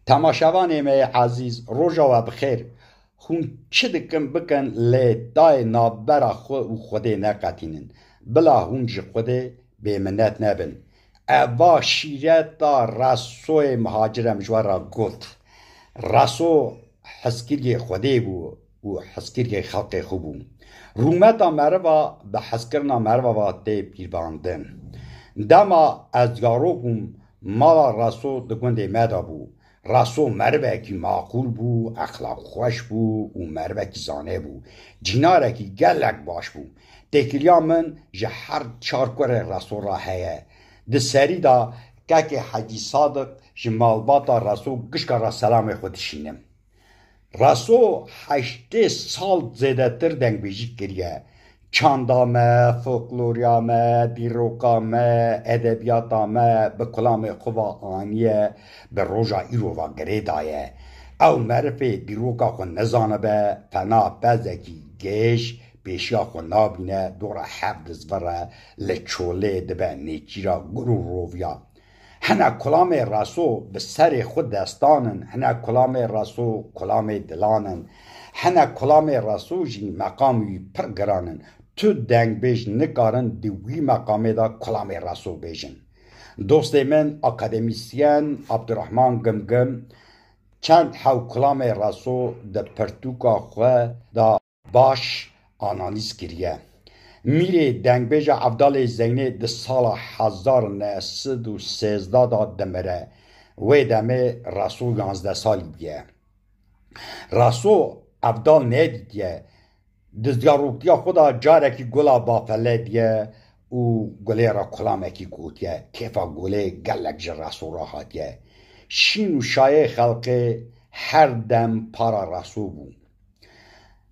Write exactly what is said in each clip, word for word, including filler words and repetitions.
Temaşevanê me yê ezîz, roja we bi xêr. Hûn çi dikin bikin, lê dayê navbera xwe û Xwedê neqetînin. Bila hûn ji Xwedê bêminet nebin. Eva şîreta Resoyê Mihacir em ji we re got. Reso hizkiriyê Xwedê bû û hizkiriyê xelkê xwe bû. Rûmeta meriva bi hizkirina meriva ve tê pîrvandin. Dema ez zarok bûm, mala Reso di gundê me de bû. Reso merivekî maqûl bû, exlaqxweş bû û merivekî zane bû. Cînarekî gelek baş bû. Têkiliya min ji her çar kurê Reso re heye. Di serî de kekê Hecî Sadiq ji malbata Reso gişka re selamê xwe dişînim. Reso heştê sal zêdetir dengbêjî kiriye. Çanda me, folkloriya me, dîroka me, edebiyata me bi kulamê xwe ve aniye, bi roja îro ve girê daye. Ew merivê dîroka xwe nezanibe, fena pezekî gêj pêşiya xwe nabîne, dora hevdiz vire li çolê dibe nêçîra gur û roviya. Hene kulamê Reso bi serê xwe destan in, hene kulamê Reso kulamê dilan in, hene kulamê Reso jî meqam wî pir giran in. Tu dengbêj nikarin di wî meqamê de kulamê Reso bêjin. Dostê min, akademîsyen Abdurrahman Gimgim çend hew kulamê Reso di pirtûka xwe de baş analîz kiriye. Mîrê dengbêja Evdalê Zeynê di sala hezar neh sed û sêzdeh de dimire. Wê demê Reso yanzdeh salî bûye. Reso Evdal nedîtiye. Di zaroktiya xwe de carekî gola Bafele diye û gulê re kulamekî gotiye. Kêfa gulê gelek ji Reso re hatiye. Şîn û şayê xelkê her dem para Reso bû.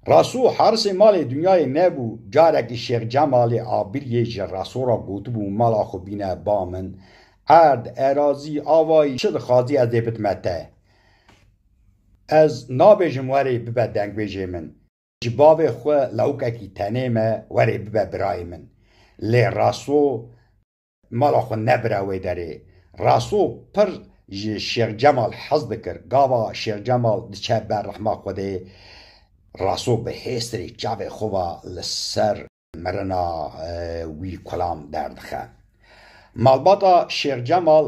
Reso harisê malê dinyayê nebû. Carekî Şêx Cemalê Abiriyê ji Reso re gotibû, mala xwe bîne ba min. Erd, erazî, avayî çi dixwazî ez ê bidime te. Ez nabêjim werê bibe dengbêjê min. Ji bavê xwe lawikekî tenê me, werê bibe birayê min. Lê Reso mala xwe nebire wê derê. Reso pir ji Şêx Cemal hez dikir. Gava Şêx Cemal diçe ber rehma Xwedê, Reso bi hêsirê çavê xwe ve li ser mirina, e, wî kulam derdixe. Malbata Şêx Cemal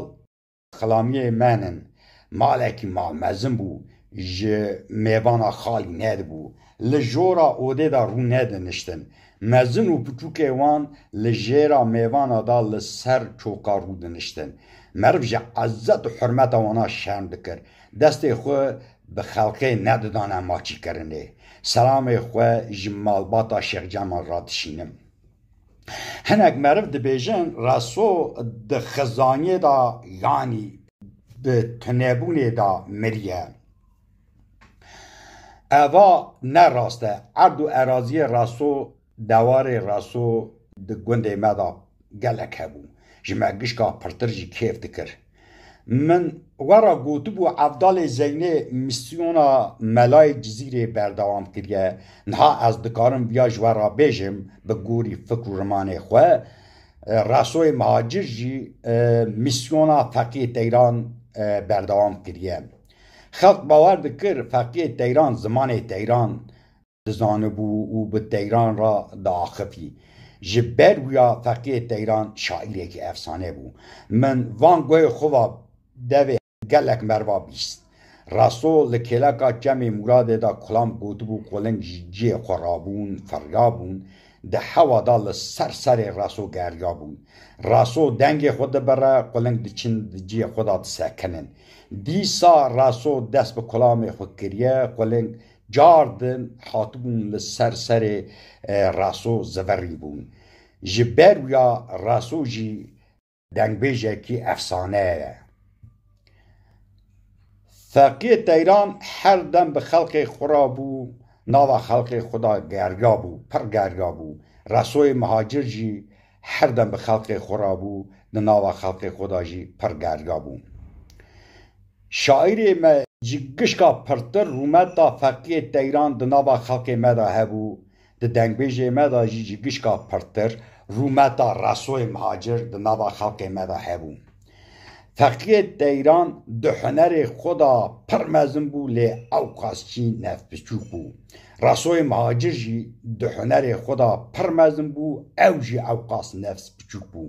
Xilamiyê men in. Malekî malmezin bû, ji mêvana xalî nedibû. Li jora odê de rû nediniştin. Mezin û piçûkê wan li jêra mêvana de li ser çoka rû diniştin. Meriv ji ezet û hurmeta wana şerm dikir. Destê xwe bi xelkê nedidane maçîkirinê. Selamê xwe ji malbata Şêx Cemal re dişînim. Hinek meriv dibêjin, Reso di xizaniyê de, yanî bi tunebûnê de miriye. Eva ne rast e. Erd û eraziyê Reso, dewarê Reso di gundê me de gelek hebû. Ji me gişka pirtir jî kêf dikir. Min we re gotibû, Evdalê Zeynê mîsyona Melayê Cizîrê berdewam kiriye. Niha ez dikarim viya ji we re bêjim, bi gorî fikr û rimanê xwe, e, Resoyê Mihacir jî, e, mîsyona Feqiyê Teyran, e, berdewam kiriye. Xelk bawer dikir Feqiyê Teyran zimanê Teyran dizanibû û bi Teyran re diaxifî. Ji ber wiya Feqiyê Teyran şairekî efsane bû. Min van guhê xwe va devê gelek merva bîst. Reso li kêleka Çemê Mûradê de kulam gotibû, quling ji cihê xwe rabûn, firyabûn, di hewa de li ser serê Reso geriyabûn. Reso dengê xwe dibire, quling diçin di cihê xwe de disekinin. Dîsa Reso dest bi kulamê xwe kiriye, quling car din hatibûn li ser serê, e, Reso zivirîbûn. Ji ber wiya Reso jî dengbêjekî efsane ye. Feqiyê Teyran her dem bi xelkê xwe re bû, nava xelkê xwe de geriya bû, pir geriya bû. Resoyê Mihacir jî her dem bi xelkê xwe re bû, di nava xelkê xwe de jî pir geriya bû. Şairê me ji gişka pirtir rûmeta Feqiyê Teyran di nava xelkê me de hebû, di dengbêjê me de jî ji gişka pirtir rûmeta Resoyê Mihacir di nava xelkê me de hebû. Feqiyê Teyran di hunerê xwe de pir mezin bû, lê ewqas jî nefsbiçûk bû. Resoyê Mihacir jî di hunerê xwe de pir mezin bû, ew jî ewqas nefsbiçûk bû.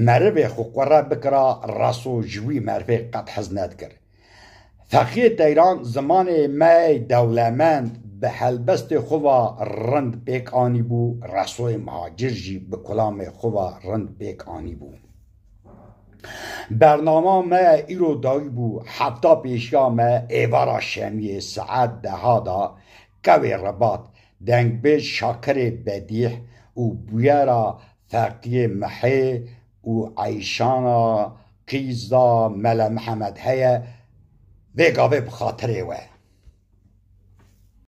Merivê xwe qure bikira, Reso ji wî merivê qet hez nedikir. Feqiyê Teyran zimanê me yê dewlemend bi helbestê xwe ve rind pêk anîbû, Resoyê Mihacir jî bi kulamê xwe ve rind pêk anîbû. Bernama me îro dawî bû, hefta pêşiya me êvara şemiyê saet deha da qewê Rebat, dengbêj Şakirê Bedîh û bûyera Feqiyê Mihê û Eyşana qîza Mele Mihemed heye, vê gavê bi xatirê we.